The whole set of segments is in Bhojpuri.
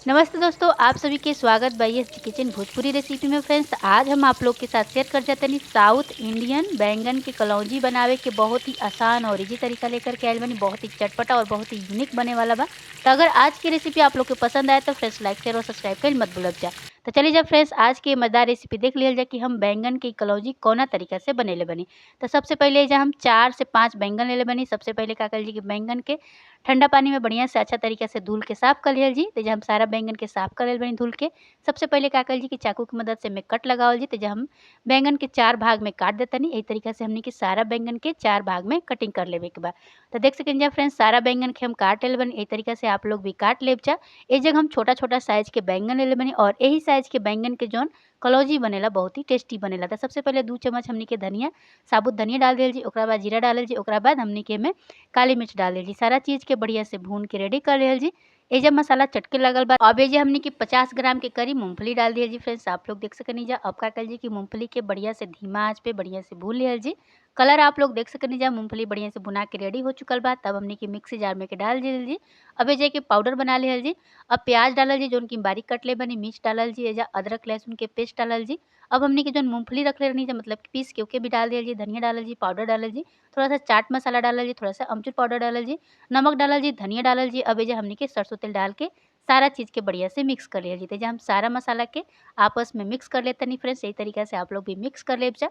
नमस्ते दोस्तों, आप सभी के स्वागत बा एस किचन भोजपुरी रेसिपी में। फ्रेंड्स, आज हम आप लोग के साथ शेयर कर जाते हैं साउथ इंडियन बैंगन के कलौंजी बनावे के बहुत ही आसान और इजी तरीका लेकर के आयल बनी। बहुत ही चटपटा और बहुत ही यूनिक बने वाला बा। तो अगर आज की रेसिपी आप लोग के पसंद आए तो फ्रेंड्स लाइक शेयर और सब्सक्राइब कर मत भूलब जा। तो चलिए जब फ्रेंड्स आज के मज़ेदार रेसिपी देख लिया जाए कि हम बैंगन की कलौंजी कौना तरीका से बनेले बनी। तो सबसे पहले जहाँ हम 4 से 5 बैंगन लेले बनी। सबसे पहले का कर जी कि बैंगन के ठंडा पानी में बढ़िया से अच्छा तरीका से धुल के साफ़ कर लियल जी। तो जब हम सारा बैंगन के साफ़ कर लेल बनी धुल के, सबसे पहले का कर जी कि चाकू की मदद से में कट लगावल जी। तो जब हम बैंगन के 4 भाग में काट देतनी, यही तरीका से हमने के सारा बैंगन के 4 भाग में कटिंग कर लेवे के बाद। तो देख सकें जा फ्रेंड्स, सारा बैंगन के हम काट लेल बनी। यही तरीका से आप लोग भी काट लेब जा। एक जगह हम छोटा छोटा साइज के बैंगन ले बनी और यही साइज के बैंगन के जौन कलौंजी बनेला बहुत ही टेस्टी बनेला। तो सबसे पहले 2 चम्मच हमनी के धनिया, साबुत धनिया डाल दियल जी। ओकरा बाद जीरा डालल जी। ओकरा बाद हमनी के में काली मिर्च डाल दियल जी। सारा चीज़ के बढ़िया से भून के रेडी कर लियल जी। ये जब मसाला चटके लगल बा, अब ये हमनी के 50 ग्राम के करीब मूंगफली डाल दियल जी। फ्रेंड्स आप लोग देख सकनी जा। अब का कर जी कि मूंगफली के बढ़िया से धीमा आंच पे बढ़िया से भून लियल जी। कलर आप लोग देख सकनी जा, मूंगफली बढ़िया से भुना के रेडी हो चुकल बा। तब हमनी के मिक्सी जार में के डाल दियल जी। अब ये के पाउडर बना लियल जी। अब प्याज डालल जी जोन की बारीक कटले बनी, मिर्च डालल जी, एजा अदरक लहसुन के पेस्ट डालल जी। अब हमनी के जोन मूंगफली रखले रहनी जा, मतलब पीस के ओके भी डाल दियल जी। धनिया डालल जी, पाउडर डालल जी, थोड़ा सा चाट मसाला डालल जी, थोड़ा सा अमचूर पाउडर डालल जी, नमक डालल जी, धनिया डालल जी। अब ये हमनी के सरसों तेल डाल के सारा चीज़ के बढ़िया से मिक्स कर लिया जी। तो हम सारा मसाला के आपस में मिक्स कर लेते नहीं फ्रेंड्स, यही तरीका से आप लोग भी मिक्स कर ले जा।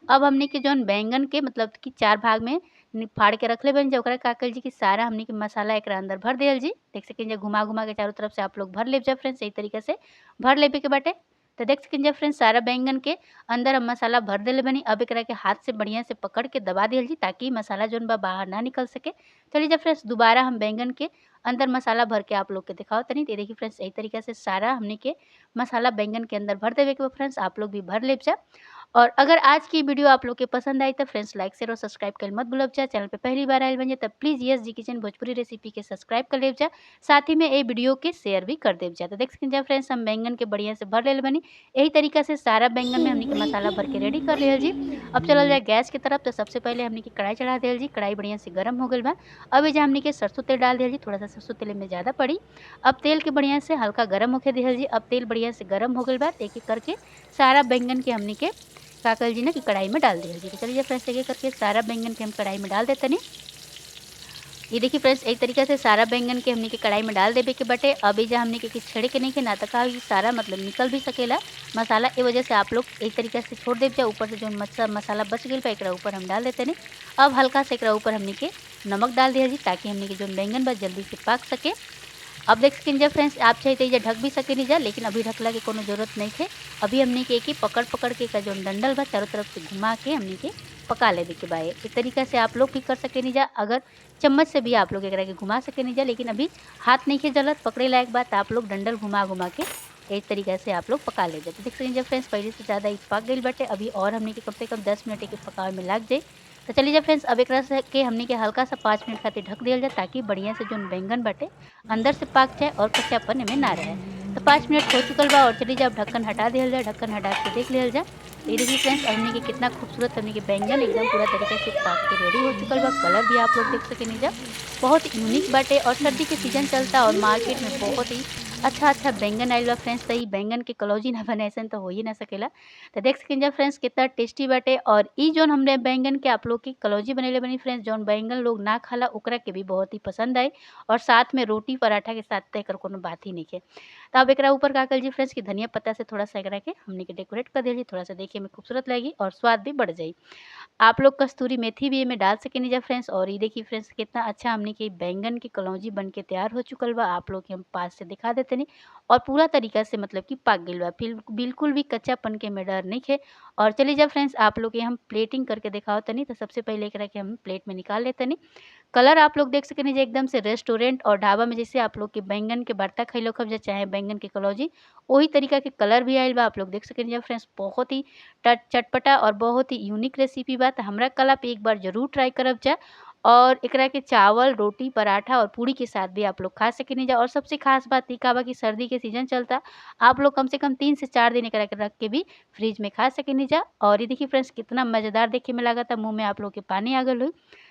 अब हमने के जौन बैंगन के मतलब कि 4 भाग में फाड़ के रख ले बन जा, ओकरा का कर जी कि सारा हमने के मसाला एकरा अंदर भर दियल जी। देख सकें जा घुमा घुमा के चारों तरफ से आप लोग भर ले जा फ्रेंड्स, यही तरीका से भर लेबे के बाटे। तो देख सकें जा फ्रेंड्स, सारा बैंगन के अंदर हम मसाला भर देले बनी। अब एकरा के हाथ से बढ़िया से पकड़ के दबा दियल जी ताकि मसाला जोन बा बाहर ना निकल सके। चलिए जा फ्रेंड्स, दोबारा हम बैंगन के अंदर मसाला भर के आप लोग के दिखाओ तनी। तो देखिए फ्रेंड्स, यही तरीका से सारा हमने के मसाला बैंगन के अंदर भर देवे के फ्रेंड्स, आप लोग भी भर ले जा। और अगर आज की वीडियो आप लोग के पसंद आई तो फ्रेंड्स लाइक शेयर और सब्सक्राइब कर मत भूलब जा। चैनल पे पहली बार आयल बन तब please S G kitchen Bhojpuri recipe के सब्सक्राइब कर ले जा, साथ ही में ये वीडियो के शेयर भी कर देव जा। तो देख सकें जा फ्रेंड्स, हम बैंगन के बढ़िया से भर ले बनी। यही तरीका से सारा बैंगन में हमने के मसाला भर के रेडी कर लियल जी। अब चलल जाए गैस की तरफ। तो सबसे पहले हमने की कढ़ाई चढ़ा दियल जी। कढ़ाई बढ़िया से गर्म हो गई बा। अब ये हमने के सरसों तेल डाल दियल जी। थोड़ा सा सरसों तेल में ज़्यादा पड़ी। अब तेल के बढ़िया से हल्का गर्म होके दियल जी। अब तेल बढ़िया से गर्म हो गई बा। एक एक करके सारा बैंगन के हमने के काकल जी ने कि कढ़ाई में डाल दिया जी। चलिए फ्रेंड्स, एक करके सारा बैंगन के हम कढ़ाई में डाल देते नहीं। ये देखिए फ्रेंड्स, एक तरीका से सारा बैंगन के हमने के कढ़ाई में डाल देवे के बटे। अभी जहाँ हमने के छेड़े के नहीं के ना तक सारा मतलब निकल भी सकेला मसाला। ए वजह से आप लोग एक तरीका से छोड़ देव जा। ऊपर से जो मसाला बच गया बा एकरा ऊपर हम डाल देते नहीं। अब हल्का से एकरा ऊपर हमने के नमक डाल दिया जी ताकि हमने के जो बैंगन बा जल्दी से पाक सके। अब देख सकें जा फ्रेंड्स, आप चाहे तो ढक भी सके नहीं जा, लेकिन अभी ढकला के कोनो जरूरत नहीं थे। अभी हमने के एक पकड़ पकड़ के का जो डंडल बा चारों तरफ से घुमा के हमने के पका लेवे के बा। एक तरीका से आप लोग भी कर सके नहीं जा। अगर चम्मच से भी आप लोग एकरा के घुमा सके नहीं जा, लेकिन अभी हाथ नहीं के जलत पकड़े लायक बात, आप लोग डंडल घुमा घुमा के एक तरीका से आप लोग पका ले जाते। देख सकें जब फ्रेंड्स, पहले से ज़्यादा पक गई बाटे। अभी और हमने के कम से कम 10 मिनट के पकावे में लग जाए। तो चलिए जब फ्रेंड्स, अब एकरा से के हमने के हल्का सा 5 मिनट खातिर ढक दिया जाए ताकि बढ़िया से जो बैंगन बाटे अंदर से पाक जाए और कच्चापन में ना रहे। तो 5 मिनट हो चुकल बा और चलिए जब ढक्कन हटा दिया जाए। ढक्कन हटा के देख लिया जाए। ये देखिए फ्रेंड्स, हमने के कितना खूबसूरत हमने के बैंगन एकदम पूरा तरीके से पाक के रेडी हो चुकल बा। कलर भी आप लोग देख सकें जा, बहुत यूनिक बाटे। और सर्दी के सीजन चलता और मार्केट में बहुत ही अच्छा अच्छा बैंगन आयल बा फ्रेंड्स। तो बैंगन के कलौंजी ना बने ऐसा तो हो ही ना सकेला। तो देख सकें जा फ्रेंड्स, कितना टेस्टी बाटे। और ई जोन हमने बैंगन के आप लोग की कलौंजी बनेले बनी फ्रेंड्स, जोन बैंगन लोग ना खाला ओकरा के भी बहुत ही पसंद आई। और साथ में रोटी पराठा के साथ तो एकर कोनो बात ही नहीं है। तो अब एकरा ऊपर का कर जी फ्रेंड्स कि धनिया पत्ता से थोड़ा सा एकरा के हमने के डेकोरेट कर दिया जी। थोड़ा सा देखिए में खूबसूरत लगी और स्वाद भी बढ़ जाई। आप लोग कस्तूरी मेथी भी एमे डाल सकेनी जा फ्रेंड्स। और ये देखिए फ्रेंड्स, कितना अच्छा हमने के बैंगन की कलौंजी बन के तैयार हो चुकल बा। आप लोग के हम पास से दिखा देते नहीं। और पूरा तरीका से मतलब कि पाक गइल बा, फिर बिल्कुल भी कच्चापन के में डर नहीं है। और चलिए जा फ्रेंड्स, आप लोग के हम प्लेटिंग करके दिखाओ तनी। तो सबसे पहले एकरा के हम प्लेट में निकाल लेते नहीं। कलर आप लोग देख सकें जे एकदम से रेस्टोरेंट और ढाबा में जैसे आप लोग के बैंगन के भरता खैलो खब जा चाहे बैंगन के कलौंजी, वही तरीका के कलर भी आयल बा। आप लोग देख सकें जा फ्रेंड्स, बहुत ही चटपटा और बहुत ही यूनिक रेसिपी बा। तो हमरा कल आप एक बार जरूर ट्राई करब जा। और एकरा के चावल, रोटी, पराठा और पूड़ी के साथ भी आप लोग खा सकेनी जा। और सबसे खास बात ई का बा कि सर्दी के सीजन चलता, आप लोग कम से कम 3 से 4 दिन एकरा के रख के भी फ्रिज में खा सकेनी जा। और ये देखिए फ्रेंड्स, कितना मज़ेदार देखे में लागता, मुँह में आप लोग के पानी आ गइल होई।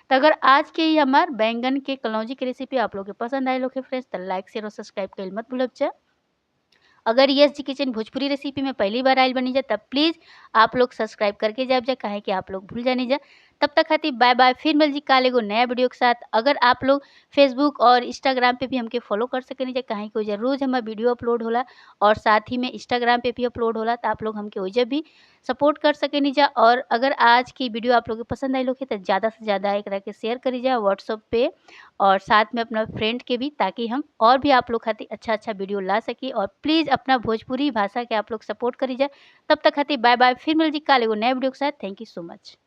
तो अगर आज के ही हमार बैंगन के कलौंजी के रेसिपी आप लोग के पसंद आयल होखे फ्रेंड्स, तो लाइक शेयर और सब्सक्राइब कइल मत भूलब जा। अगर यस जी किचन भोजपुरी रेसिपी में पहली बार आयल बनी जा तब प्लीज़ आप लोग सब्सक्राइब करके जाब जा, काहे कि आप लोग भूल जानी जा। तब तक खातिर बाय बाय, फिर मिल जी काल एगो नया वीडियो के साथ। अगर आप लोग फेसबुक और इंस्टाग्राम पे भी हमके फॉलो कर सकेनी जा, काहे कि ओइजा रोज़ हमार वीडियो अपलोड होला और साथ ही में इंस्टाग्राम पे भी अपलोड होला, तो आप लोग हमके ओइजा भी सपोर्ट कर सकेनी जा। और अगर आज की वीडियो आप लोग के पसंद आई होखे तो ज़्यादा से ज़्यादा एकरा के शेयर करी जा व्हाट्सअप पे और साथ में अपना फ्रेंड के भी, ताकि हम और भी आप लोग खातिर अच्छा अच्छा वीडियो ला सकी। और प्लीज़ अपना भोजपुरी भाषा के आप लोग सपोर्ट करी जा। तब तक खातिर बाय बाय, फिर मिल जी काल एगो नया वीडियो के साथ। Thank you so much.